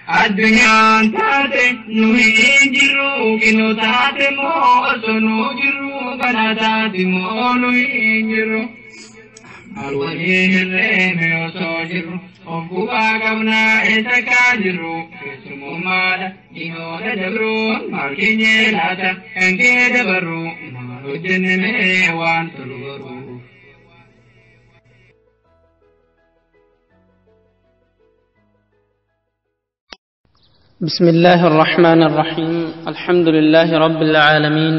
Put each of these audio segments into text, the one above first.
Addunyaan taate nu hin jirru kinoo taate moo osoo nu jirru kana taate moo nu hin jirru. Maal waliin hirreeme osoo jirru of gubaa qabnaa eessa kaa jirru keessummaadha dhiyooda dabruun maal keenyee laata kan kee dabarru maal hojjenne mee waan tolu garuu. بسم الله الرحمن الرحيم. الحمد لله رب العالمين،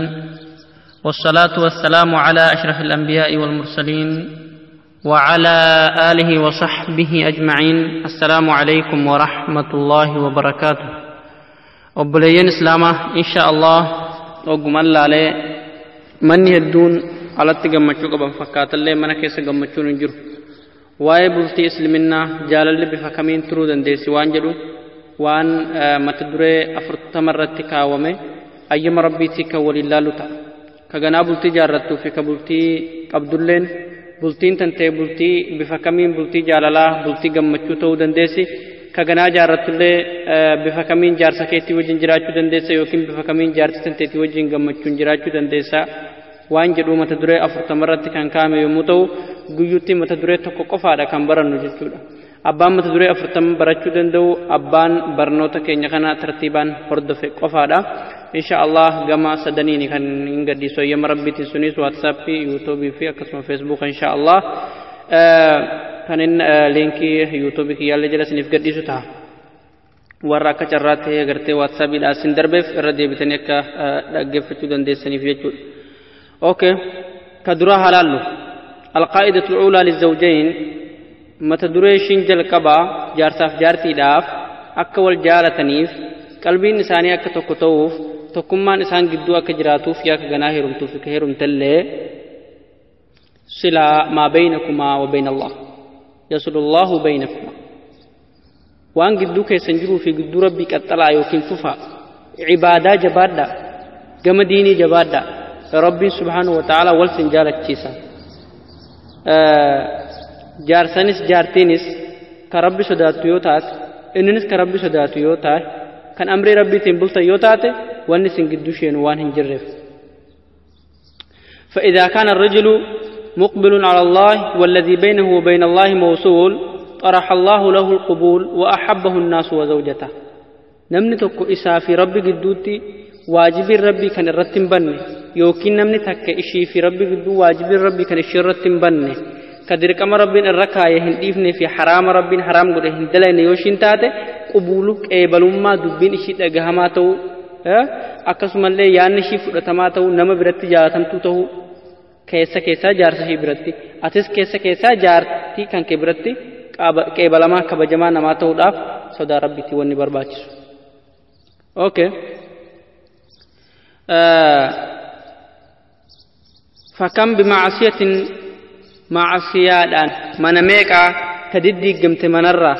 والصلاة والسلام على أشرف الأنبياء والمرسلين وعلى آله وصحبه أجمعين. السلام عليكم ورحمة الله وبركاته. وبليين إسلامة إن شاء الله وقم الله عليه من يهدون على التقمتشو قبل فكات الله من كيس قمتشون نجر واي بلتي إسلمنا جال اللي بفكمين ترودن ديسي وانجلو waan mata duree 40 irratti kaawwame ayyama rabbiitii kan waliin laalu ta'a. Ka ganaa bultii jaarrattuu fi ka bultii qabdulleen bultiin tan ta'e bultii bifa kamiin bultii jaalalaa bultii gammachuu ta'uu dandeessi. Ka ganaa jaarrattullee bifa kamiin jaarsa keetii wajjin jiraachuu dandeessa yookiin bifa kamiin jaarsi tan ta'eetii wajjin gammachuun jiraachuu dandeessa waan jedhu mata duree 40 irratti kan kaa'ame yommuu ta'u guyyuutti mata duree tokko qofaadha kan barannu jechuudha. Abbaan mata duree 40 barachuu danda'u abbaan barnoota keenya kana tartiibaan hordofe qofaadha. Insha Allah gama sadaniini kan hin gadhiisu ayyama rabbiitiin sunis waatsaappii, yuutuubii fi akkasuma feesbuuka insha Allah kan inni liinkii yuutuubii kiyyaallee jala isiniif gadhiisu ta'a. Warra akka carraa ta'ee agartee waatsaappiidhaan isin darbeef irra deebitanii akka dhaggeeffachuu dandeessaniif jechuudha. Okay, ka duraa halaallu. Alqaa'idatu al-uulaa lizawjayn mata duree ishiin jalqabaa jaarsaaf jaartiidhaaf akka wal jaalataniif qalbiin isaanii akka tokko ta'uuf tokkummaan isaan gidduu akka jiraatuuf yaa ka ganaa heerumtuuf ka heerumtallee silaa maa baynakumaa wa bayna Allah yasulullahu baynakumaa waan gidduu keessan jiruu fi gidduu rabbii qaxxalaa yookiin fufaa cibaadaa jabaadhaa gama diinii jabaadhaa rabbiin subhaanahu wa ta'aalaa wal sin jaalachiisa. Jaarsanis jaartiinis ka rabbi sodaattu yoo taate inninis ka rabbi sodaatu yoo taate kan amrii rabbiitiin bultan yoo taate wanni isin gidduu sheenu waan hin jirreef. فإذا كان الرجل مقبل على الله والذي بينه وبين الله موصول طرح الله له القبول وأحبه الناس وزوجته. namni tokko isaa fi rabbi gidduutti waajibiin rabbii kan irratti hin banne yookiin namni takka ishii fi rabbi gidduu waajibiin rabbii kan ishii irratti hin banne ka dirqama rabbiin irra kaaye hin dhiifne fi haraama rabbiin haraam godhe hin dalayne yoo ishiin taate qubuulu qeebalummaa dubbiin ishii dhagahamaa ta'uu akkasumallee yaanni ishii fudhatamaa ta'uu nama biratti jaalatamtuu ta'uu keessa keessaa jaarsa ishii biratti atis keessa keessaa jaartii kan kee biratti qeebalamaa kabajamaa namaa ta'uudhaaf sodaa rabbiitti wanni barbaachisu. Okay. Fakam bimacsiyatin macsiyaadhaan mana meeqaa ka diddiigamte manarraa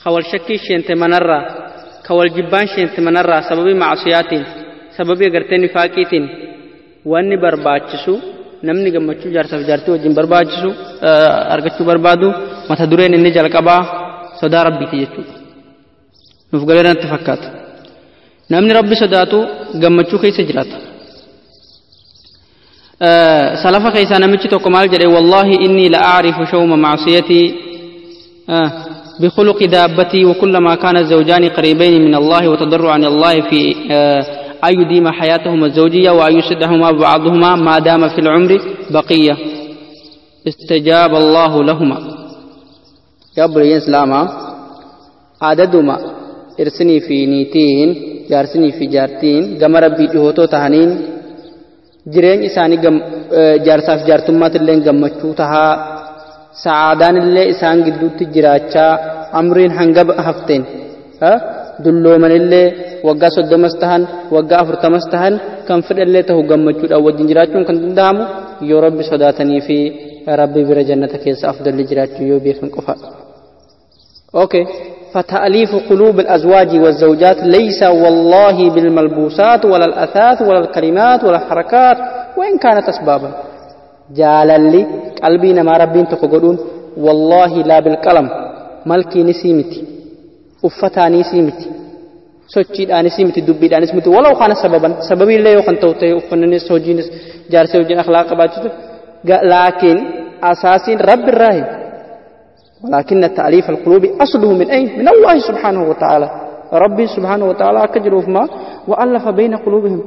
ka wal shakkii sheente manarraa ka wal jibbaan sheente manarraa sababii macsiyaatiin sababii agartee nifaaqiitiin wanni barbaachisu namni gammachuu jaarsaaf jaartii wajjin barbaachisu argachuu barbaadu mata dureen inni jalqabaa sodaa rabbiiti jechuudha. Nuuf galee natti fakkaata. Namni rabbi sodaatu gammachuu keessa jiraata. سلفا كيسا نمشي توكو مال جري والله إني لأعرف شوم معصيتي بخلق دابتي وكلما كان الزوجان قريبين من الله وتضرعا عن الله في أن يديم حياتهما الزوجية وأن يسدهما بعضهما ما دام في العمر بقية استجاب الله لهما. يا بني إسلاما عددهما إرسني في نيتين جارسني في جارتين قم ربي جهوتو تهنين jireenya isaanii jaarsaaf jaartummaatti illee gammachuu tahaa sa'aadaan illee isaan gidduutti jiraachaa amriin hanga hafteen dullooman illee waggaa 30 tahan waggaa 40 tahan kan fedhallee ta'u gammachuudhaan wajjin jiraachuun kan danda'amu yoo rabbi sodaatanii fi rabbi bira jannata keessa afdalli jiraachuu yoo beekan qofaadha. Okay. فتأليف قلوب الأزواج والزوجات ليس والله بالملبوسات ولا الأثاث ولا الكلمات ولا الحركات وإن كانت أسبابا. جالالي قلبي نما ربين تقولون والله لا بالقلم ملكي نسيمتي Uffataanis miti, sochiidhaanis miti, dubbiidhaanis miti. Walaw kana sababan sababiillee yoo kan ta'u ta'e uffanninis hojiinis jaarsee hojiin akhlaaq qabaachuutu, laakiin asaasiin rabbi irraahi. ولكن تأليف القلوب أصله من أين؟ من الله سبحانه وتعالى. ربي سبحانه وتعالى أكجروف ما وألف بين قلوبهم.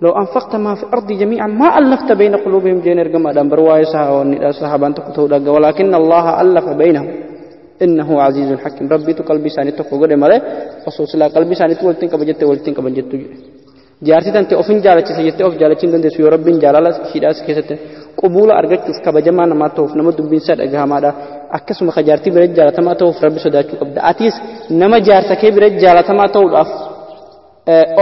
لو أنفقت ما في الأرض جميعا ما ألفت بين قلوبهم جين رقم أدم برواية صحابة تقتل، ولكن الله ألف بينهم إنه عزيز حكيم. ربي تقلبي ساني تقول ماله خصوصا لا قلبي ساني تولتين كبجت ولتين كبجت jaarsi tante ofin jaalachise jettee of jaalachiin dandeessu yoo rabbiin jaalala ishiidhaas keessatti qubuula argachuuf kabajamaa namaa ta'uuf nama dubbiin isaa dhagahamaadha. Akkasuma ka jaartii bira jaalatamaa ta'uuf rabbi sodaachuu qabda. Atiis nama jaarsa kee bira jaalatamaa ta'uudhaaf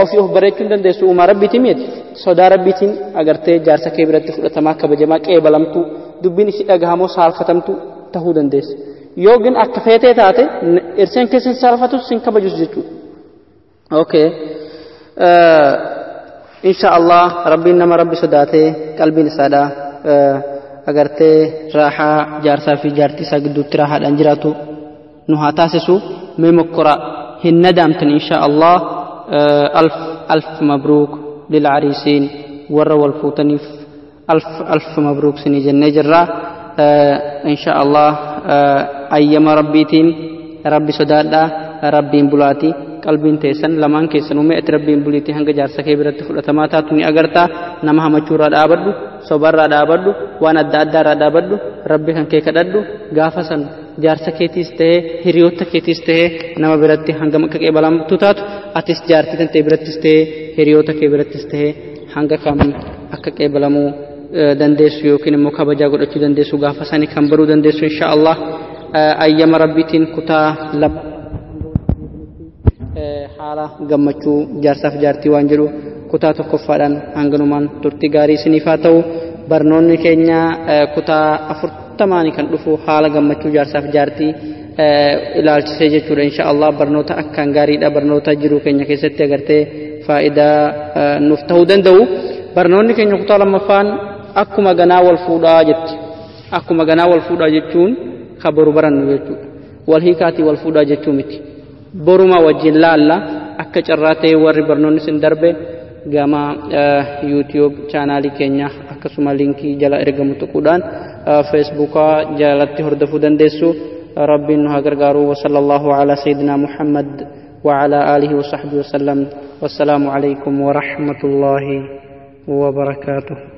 ofii of bareechuu dandeessu uumaa rabbiitiin miti. Sodaa rabbiitiin agartee jaarsa kee biratti fudhatamaa kabajamaa qeebalamtuu dubbiin ishii dhagahamoo saalfatamtuu ta'uu dandeessa. Yoo gin akka feetee taate irseen keessan saalfatus sin kabajus jechuudha. Okay. Insha Allah rabbiin nama rabbi sodaatee qalbiin isaadha agartee raaxaa jaarsaa fi jaartii isaa gidduutti raaxaadhaan jiraatu nu haa taasisu. Mee mokkora hin nadaamtan insha Allah. Alf alf mabruuk lilcariisiin, warra wal fuutaniif alf alf mabruuk sinii jennee jirra. Insha Allah ayyama rabbiitiin rabbi sodaadhaa, rabbiin bulaati. Qalbiin teessan lamaan keessan uumee ati rabbiin buliitii hanga jaarsa kee biratti fudhatamaa taatu ni agartaa. Nama hamachuurraa dhaabadhu, sobarraa dhaabadhu, waan adda addaarraa dhaabadhu, rabbi kan kee kadhadhu. Gaafa san jaarsa keetiis ta'ee hiriyoota keetiis ta'ee nama biratti hangam akka qeebalamtu taatu, atis jaartii tan ta'e birattis ta'ee hiriyoota kee birattis ta'ee hanga kam akka qeebalamuu dandeessu yookiin immoo kabajaa godhachuu dandeessu gaafa sanii kan baruu dandeessu insha Allah. Ayyama rabbiitiin kutaa lama haala gammachuu jaarsaaf jaartii waan jedhu kutaa tokkoffaadhaan hanganumaan turtii gaarii isiniif haa ta'u. Barnoonni keenya kutaa 40 kan dhufu haala gammachuu jaarsaaf jaartii ilaalchisee jechuudha insha Allah. Barnoota akkaan gaariidha, barnoota jiruu keenya keessatti agartee faayidaa nuuf ta'uu danda'u. Barnoonni keenya kutaa lammaffaan akkuma ganaa wal fuudhaa jetti. Akkuma ganaa wal fuudhaa jechuun kabaru barannu jechuudha. Wal hiikaatii wal fuudhaa jechuu miti. Boruma wajjin laalla. Akka carraa ta'e warri barnoonni isin darbe gama YouTube chaanaalii keenya akkasuma liinkii jala ergamu tuquudhaan Facebookaa jalatti hordofuu dandeessu. Rabbiin nu haa gargaaru. Wa sallallahu ala sayyidina Muhammad wa ala alihi wa sahbihi wa sallam. Wassalaamu alaykum wa rahmatullahi wa barakaatuh.